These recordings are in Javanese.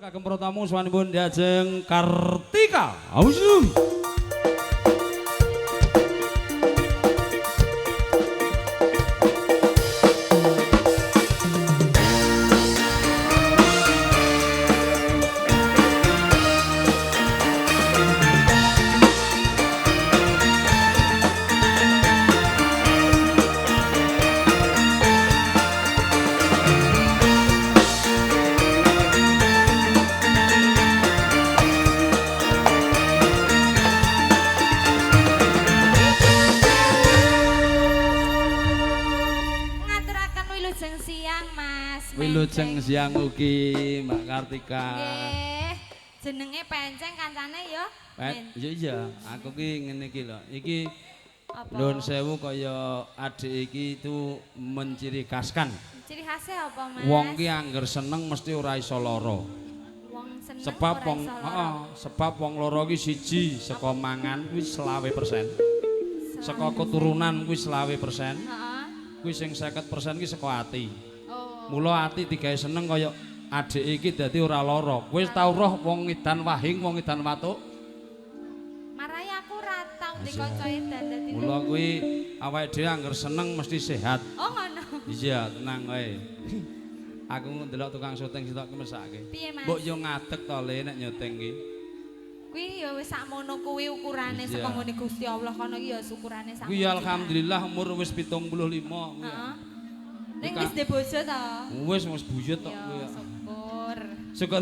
Kagem para tamu sawanipun Diajeng Kartika. Auzu. Wilujeng siang ugi Mbak Kartika. Nggih. Jenenge penceng kancane ya. Iya iya, aku ki ngene iki lho. Iki nuwun sewu kaya adik iki itu menciri khaskan. Ciri khasnya apa, Mas? Wong ki angger seneng mesti ora iso lara. Wong seneng sebab ora wong iso lara. Heeh, sebab wong lara ki siji saka mangan kuwi 25%. Saka keturunan kuwi 25%. Heeh. Kuwi sing 50% ki saka ati. Mula ati digawe seneng kaya adik iki dadi ora lara. Kowe tau roh wong edan wahing, wong edan watuk? Marai aku ora tau ndek kanca edan dadi. Mula kuwi awake dhewe angger seneng mesti sehat. Oh ngono. Iya, tenang wae. Aku ndelok tukang syuting sitok ki mesake. Piye, Mas? Mbok yo ngadeg to le nek nyuting ki. Kuwi ya wis sakmono kuwi ukurane saka nggone Gusti Allah kono iki ya ukurane sakmono. Kuwi alhamdulillah umur wis 75 kuwi. Heeh. Ning wis ndek bojo to? Wis wis buyut tok kuwi. Ya syukur. Syukur.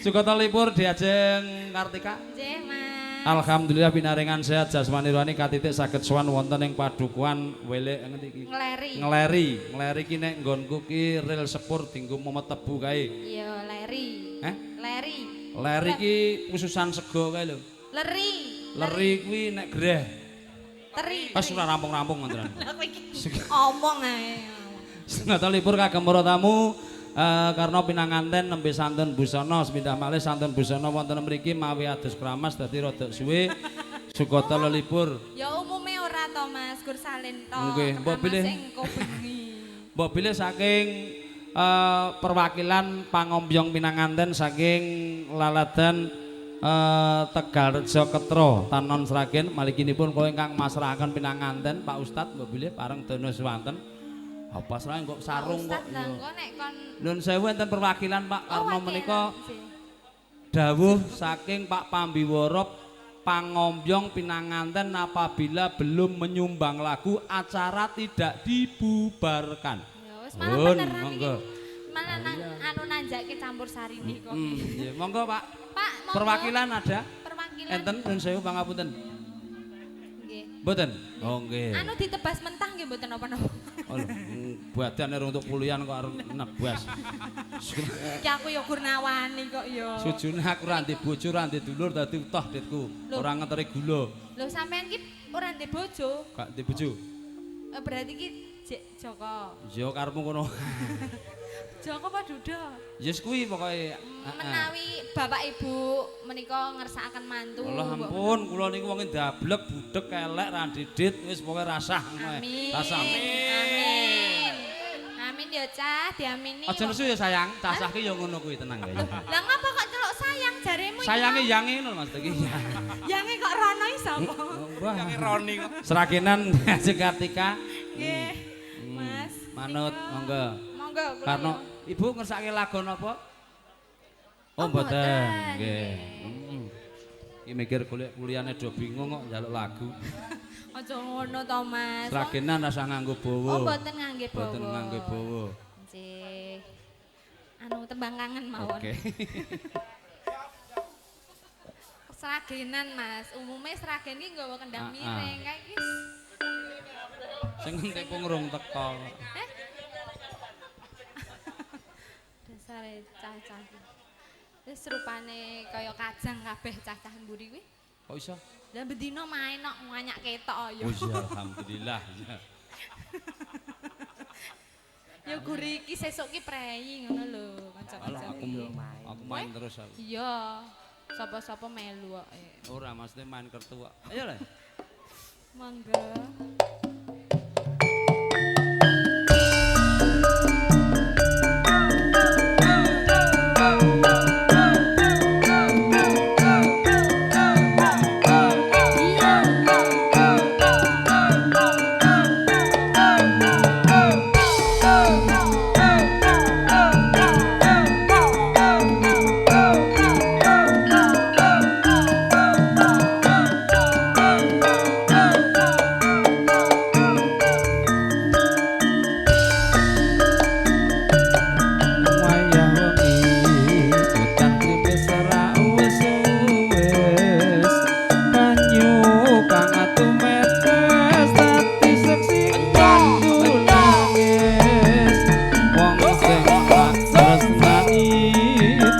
Syukur lipur Diajeng Kartika. Nggih, Mas. Alhamdulillah pinaringan sehat jasmani rohani katitik saged sowan wonten ing padukuhan Welek ngendi iki? Ngleri. Ngleri. Ngleri ki nek nggonku ki rel sepur dienggo momet tebu kae. Iya, leri. Heh? Leri. Leri ki khususan sego kae lho. Leri. Leri kuwi nek greh. Teri. Pas ora rampung-rampung ngoten. Lah kowe iki omong ae. Setengah libur kagem para tamu karena pinanganten nembe santun busana sepindah malih santun busana wonten mriki mawi adus kramas dadi rada suwe sukata lelipur. Ya umume ora to Mas, gur salin to. Nggih, mbok bilih mbok bilih saking perwakilan pangombyong pinanganten saking laladan Tegalrejo Ketro Tanon Sragen malikinipun kula ingkang masrahaken pinanganten Pak Ustad mbok bilih pareng dono swanten. Apa srae kok sarung kok. Nuwun sewu enten perwakilan Pak karena menika dawuh saking Pak Pambiwara pangombyong pinanganten apabila belum menyumbang lagu acara tidak dibubarkan. Ya wis malah beneran iki. Malah anu nanjake campur sari niki kok. Nggih, monggo Pak. Pak, monggo. Perwakilan ada? Perwakilan. Enten nuwun sewu pangapunten. Nggih. Mboten? Oh nggih. Anu ditebas mentah nggih mboten napa-napa. Oh lho, badan untuk kuliah kok arep nebas. Iki aku ya gur nawani kok ya. Sujune aku ora ndek bojo, ora ndek dulur dadi utuh ditku. Ora ngeteri gula. Lho sampean ki ora ndek bojo? Gak ndek bojo. Berarti ki jek Joko. Ya karepmu kono. Joko apa duda? Yes kuwi pokoke. Menawi bapak ibu menika ngersakaken mantu. Allah ampun, kula niku wonge ndablek, budhek, elek, ra didit, wis pokoke rasah ngono. Rasah. Amin. Amin ya cah, diamini. Aja nesu ya sayang, cah ki ya ngono kuwi tenang wae. Lah ngapa kok celuk sayang jaremu iki? Sayange yange ngono Mas iki. Yange kok rono iki sapa? Yange Roni kok. Sragenan Diajeng Kartika. Nggih. Mas. Manut, monggo. Monggo kula. Karena ibu ngersake lagu napa? Oh mboten. Nggih. Iki mikir golek kuliahne do bingung kok njaluk lagu. Aja ngono to, Mas. Sragenan rasah nganggo bawa. Oh mboten ngangge bawa. Mboten ngangge bawa. Nggih. Anu tembang kangen mawon. Oke. Sragenan, Mas. Umume Sragen ki nggawa kendang miring kae iki. Sing entek pung rung teko. Eh? Dasare cah-cah. Wis rupane kaya kajang kabeh cah-cah mburi kuwi. Kok iso? Lah bendina main kok nganyak ketok ya. Oh iya alhamdulillah. Ya guri iki sesuk ki prei ngono lho kanca-kanca. Aku main terus aku. Iya. Sapa-sapa melu kok. Ora maksudnya main kertu kok. Ayo le. Monggo.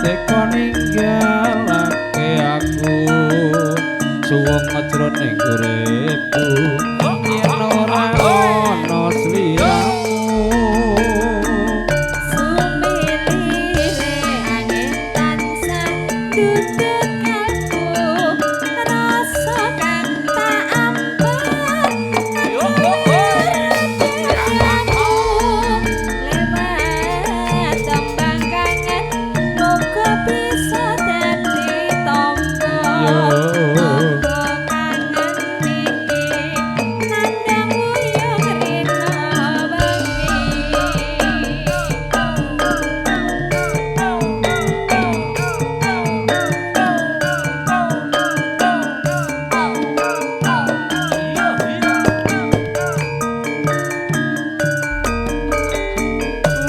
teka ninggalake aku suwung jroning uripku yen ora ana sliramu Sumilire angin tansah duduk kalbu rasa kang tak ampat aku lewat tembang kangen muga bisa dadi tombo tombo kangen iki nandang wuyung rina wengi.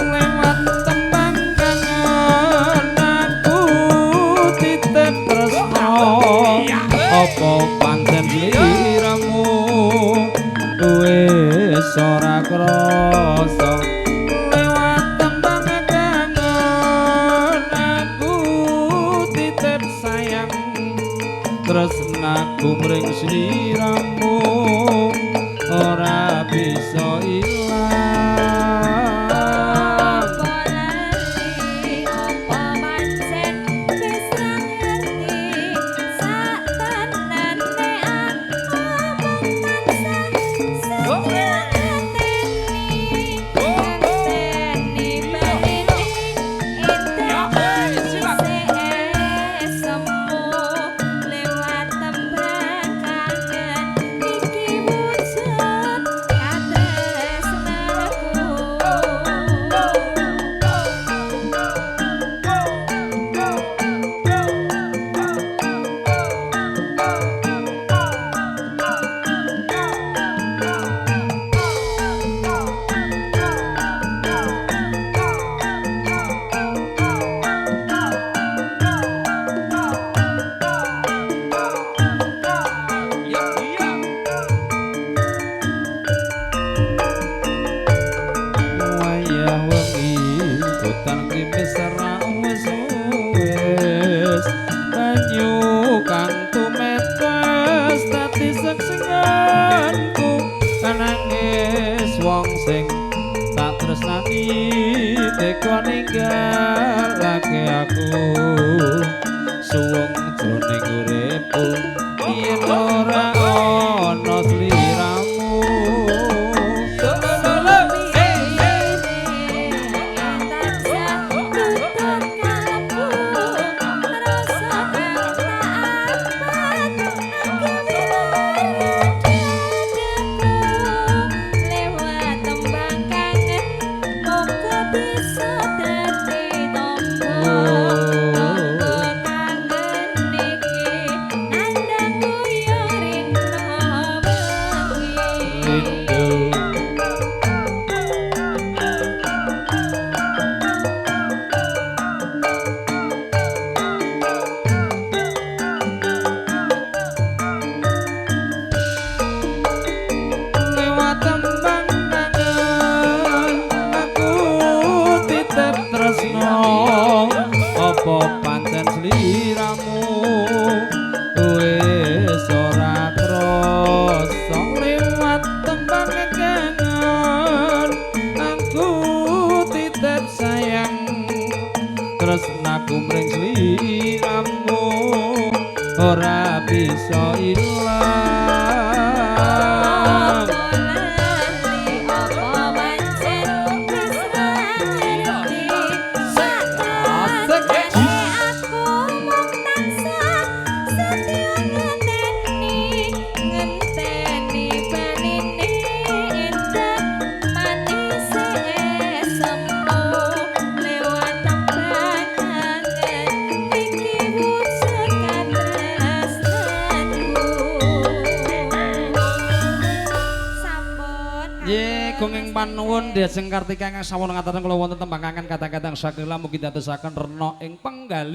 Lewat tembang kangen aku titip tresno apa pancen sliramu wis ora krasa lewat tembang kangen aku titip sayang tresnaku mring sliramu ora bisa ilang. Apa lali apa pancen wis ra ngerti sak tenane aku mung tansah setya ngenteni ngenteni baline endah manise semu lewat tembang kangen iki wujud katresnaku. Wayah wengi udan krimis ra wis wis banyu kang tumetes dadi seksinganku nangis wong sing tak tresnani teka ninggalake aku suwung jroning uripku yen ora ana sliramu. Rindu. Lewat tembang kangen aku titip tresno apa pancen sliramu wis ora krasa lewat tembang kangen aku titip sayang tresnaku mring sliramu ora bisa ilang. Apa lali apa pancen wis ra ngerti sak tenane aku mung tansah setya ngenteni ngenteni baline endah manise semu lewat tembang kangen iki wujud katresnanku. Sampun. Ye gongeng panuwun Diajeng Kartika ingkang sampun ngataran kula wonten tembang kangen kadang-kadang sakila mugi dadosaken rena ing penggalih.